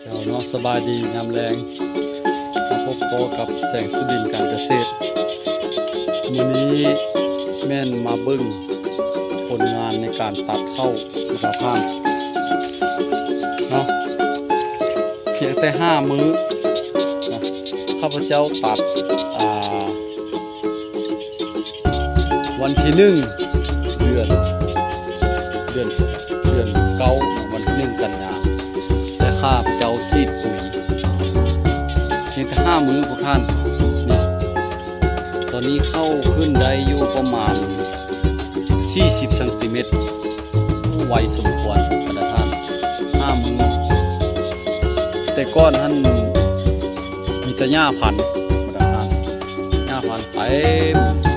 ເຈົ້າເນາະ ສະບາຍດີຍາມແລງ ມາພົບພໍ້ກັບແສງສຸລິນການກະເສດ. ມື້ນີ້ແມ່ນມາເບິ່ງຜົນງານໃນການຕັດເຂົ້າ ມາດາມທ່ານເນາະ. ພຽງແຕ່ຫ້າມື້ນະ ຂ້າພະເຈົ້າຕັດ ອ່າ ວັນທີໜຶ່ງ ເດືອນ ເດືອນ ເດືອນເກົ້າ ວັນທີໜຶ່ງ ກັນຍາ ແລະ ຂ້າພະເຈົ້າສີດປຸ໋ຍ ພຽງແຕ່ຫ້າມື້ພວກທ່ານ. ນີ້ ຕອນນີ້ເຂົ້າຂຶ້ນໄດ້ຢູ່ປະມານສີ່ສິບຊັງຕີແມັດ ໄວສົມຄວນ ບັນດາທ່ານ ຫ້າມື້. ແຕ່ກ່ອນຫັ້ນມີແຕ່ຫຍ້າພັນ ບັນດາທ່ານ ຫຍ້າພັນເຕັມ